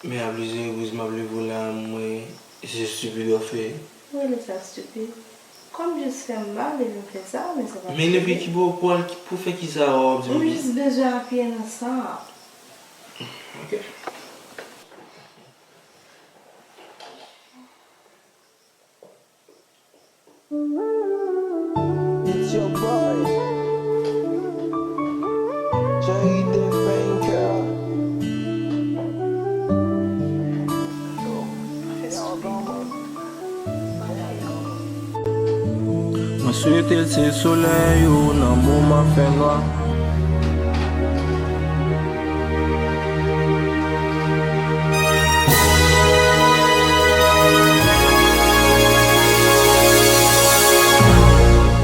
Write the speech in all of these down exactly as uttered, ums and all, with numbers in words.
Men a plizyè repriz m ap leve w la, mwen, se stipid w ap fè. Ou rele sa stipid? Kòm jis fè m mal, epi m fè sa, men sa pa stipid. Men depi ki bò w pral, ki, pou fè ki sa w ap di m? M jis bezwen apiye nan sa. Ok. It's your boy, Jerry the Banker. Mwen swete l se solèy ou nan moman fènwa.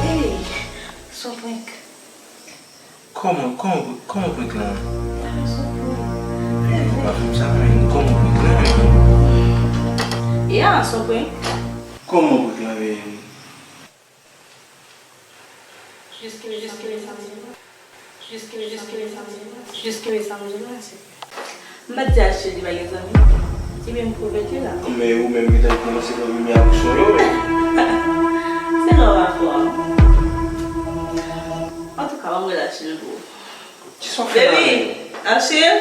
Hey, s on prank. Kòman, kòman, kòman prank lan? Ah, s on prank. Hey, fò pa fè m sa, men. Kòman prank lan, men? Yeah, s on prank. Kòman prank lan, men? Jis kenbe sa m di la. Jis kenbe, jis kenbe sa m di la. Jis kenbe sa m di la, se. M pa t di Achille li pa gen zanmi. Ebyen m pwouve l la. Men ou menm gentan kòmanse pran limyè ak son yo, men. Se lè w a fò. Antouka, ban m rele Achille pou ou. Kisa w fè la menm? Baby, Achille?